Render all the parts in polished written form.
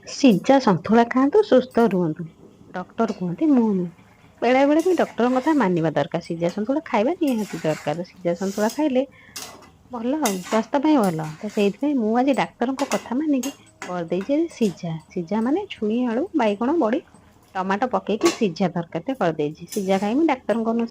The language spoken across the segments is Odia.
ସିଝା ସନ୍ତୁଳା ଖାଆନ୍ତୁ, ସୁସ୍ଥ ରୁହନ୍ତୁ, ଡକ୍ଟର କୁହନ୍ତି। ମୁଁ ନୁହେଁ। ବେଳେବେଳେ ବି ଡକ୍ଟରଙ୍କ କଥା ମାନିବା ଦରକାର। ସିଝା ସନ୍ତୁଳା ଖାଇବା ନିହାତି ଦରକାର। ସିଝା ସନ୍ତୁଳା ଖାଇଲେ ଭଲ ଆଉ ସ୍ୱାସ୍ଥ୍ୟ ପାଇଁ ଭଲ। ତ ସେଇଥିପାଇଁ ମୁଁ ଆଜି ଡାକ୍ତରଙ୍କ କଥା ମାନିକି କରିଦେଇଛି ଆଜି ସିଝା। ସିଝା ମାନେ ଛୁଇଁ, ଆଳୁ, ବାଇଗଣ, ବଡ଼ି, ଟମାଟୋ ପକେଇକି ସିଝା ତରକାରୀଟେ କରିଦେଇଛି। ସିଝା ଖାଇମି ଡାକ୍ତରଙ୍କ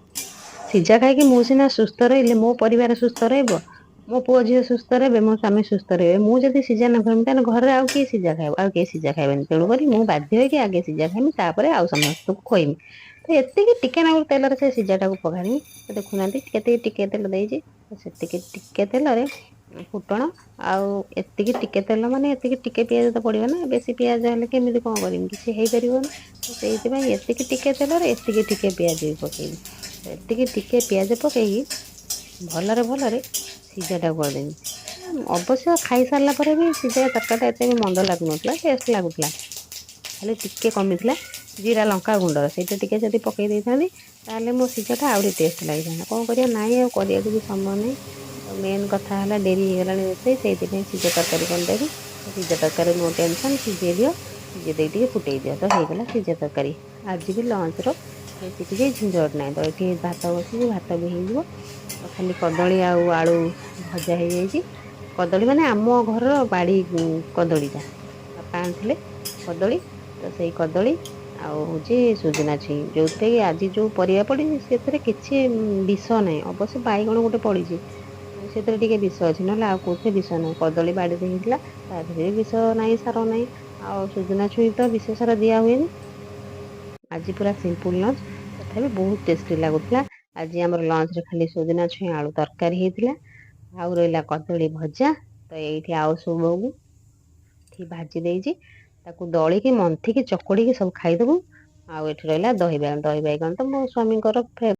ସିଝା ଖାଇକି ମୁଁ ସିନା ସୁସ୍ଥ ରହିଲେ ମୋ ପରିବାର ସୁସ୍ଥ ରହିବ, ମୋ ପୁଅ ଝିଅ ସୁସ୍ଥ ରହିବେ, ମୋ ସ୍ୱାମୀ ସୁସ୍ଥ ରହିବେ। ମୁଁ ଯଦି ସିଝା ନ ଖାଇବି, ତାହେଲେ ଘରେ ଆଉ କିଏ ସିଝା ଖାଇବ? ଆଉ କିଏ ସିଝା ଖାଇବେନି। ତେଣୁକରି ମୁଁ ବାଧ୍ୟ ହେଇକି ଆଗେ ସିଝା ଖାଇମି, ତାପରେ ଆଉ ସମସ୍ତଙ୍କୁ ଖୋଇମି। ତ ଏତିକି ଟିକେ ନାକୁରୁ ତେଲରେ ସେ ସିଝାଟାକୁ ପଘାରିମି। ତ ଦେଖୁନାହାନ୍ତି, କେତିକି ଟିକେ ତେଲ ଦେଇଛି। ସେତିକି ଟିକେ ତେଲରେ ଫୁଟଣ ଆଉ ଏତିକି ଟିକେ ତେଲ, ମାନେ ଏତିକି ଟିକେ ପିଆଜ ତ ପଡ଼ିବ ନା। ବେଶୀ ପିଆଜ ହେଲେ କେମିତି କ'ଣ କରିମି? କିଛି ହେଇପାରିବନି। ତ ସେଇଥିପାଇଁ ଏତିକି ଟିକେ ତେଲରେ ଏତିକି ଟିକେ ପିଆଜ ବି ପକେଇବି। ଏତିକି ଟିକେ ପିଆଜ ପକେଇକି ଭଲରେ ଭଲରେ ସିଝାଟାକୁ କରିଦେବି। ଅବଶ୍ୟ ଖାଇସାରିଲା ପରେ ବି ସିଝା ତରକାରୀଟା ଏତେ ବି ମନ୍ଦ ଲାଗୁନଥିଲା, ଟେଷ୍ଟ ଲାଗୁଥିଲା। ଖାଲି ଟିକେ କମିଥିଲା ଜିରା ଲଙ୍କା ଗୁଣ୍ଡ। ସେଇଟା ଟିକେ ଯଦି ପକେଇ ଦେଇଥାନ୍ତି, ତାହେଲେ ମୋ ସିଝାଟା ଆହୁରି ଟେଷ୍ଟ ଲାଗିଥାନ୍ତା। କ'ଣ କରିବା, ନାହିଁ ଆଉ କରିବାକୁ ବି ସମୟ ନାହିଁ। ମେନ୍ କଥା ହେଲା, ଡେରି ହେଇଗଲାଣି ରୋଷେଇ। ସେଇଥିପାଇଁ ସିଝା ତରକାରୀ କରିଦେବି। ସିଝା ତରକାରୀ ନୋ ଟେନସନ୍, ସିଝେଇ ଦିଅ, ସିଝେଇ ଦେଇକି ଟିକେ ଫୁଟେଇ ଦିଅ, ତ ହେଇଗଲା ସିଝା ତରକାରୀ। ଆଜି ବି ଲଞ୍ଚର ବେଶୀ କିଛି ଝିଞ୍ଝଟ ନାହିଁ। ତ ଏଠି ଭାତ ବସିଛି, ଭାତ ବି ହେଇଯିବ। ତ ଖାଲି କଦଳୀ ଆଉ ଆଳୁ ଭଜା ହେଇଯାଇଛି। କଦଳୀ ମାନେ ଆମ ଘରର ବାଡ଼ି କଦଳୀଟା, ବାପା ଆଣିଥିଲେ କଦଳୀ। ତ ସେଇ କଦଳୀ ଆଉ ହେଉଛି ସୁଜୁନା ଛୁଇଁ, ଯେଉଁଥିରେ କି ଆଜି ଯେଉଁ ପରିବା ପଡ଼ିଛି ସେଥିରେ କିଛି ବିଷ ନାହିଁ। ଅବଶ୍ୟ ବାଇଗଣ ଗୋଟେ ପଡ଼ିଛି, ସେଥିରେ ଟିକେ ବିଷ ଅଛି, ନହେଲେ ଆଉ କେଉଁଥିରେ ବିଷ ନାହିଁ। କଦଳୀ ବାଡ଼ିରେ ହେଇଥିଲା, ତା ଦେହରେ ବି ବିଷ ନାହିଁ, ସାର ନାହିଁ। ଆଉ ସୁଜୁନା ଛୁଇଁ ତ ବିଷ ସାର ଦିଆ ହୁଏନି। ଆଜି ପୁରା ସିମ୍ପୁଲ ଲଞ୍ଚ, ତଥାପି ବହୁତ ଟେଷ୍ଟି ଲାଗୁଥିଲା। ଆଜି ଆମର ଲଞ୍ଚରେ ଖାଲି ସୁଜୁନା ଛୁଇଁ ଆଳୁ ତରକାରୀ ହେଇଥିଲା ଆଉ ରହିଲା କଦଳୀ ଭଜା। ତ ଏଇଠି ଆଉ ସବୁକୁ ଭାଜି ଦେଇଛି, ତାକୁ ଦଳିକି, ମନ୍ଥିକି, ଚକଡ଼ିକି ସବୁ ଖାଇଦେବୁ। ଆଉ ଏଠି ରହିଲା ଦହି ବାଇଗଣ। ଦହି ବାଇଗଣ ତ ମୋ ସ୍ୱାମୀଙ୍କର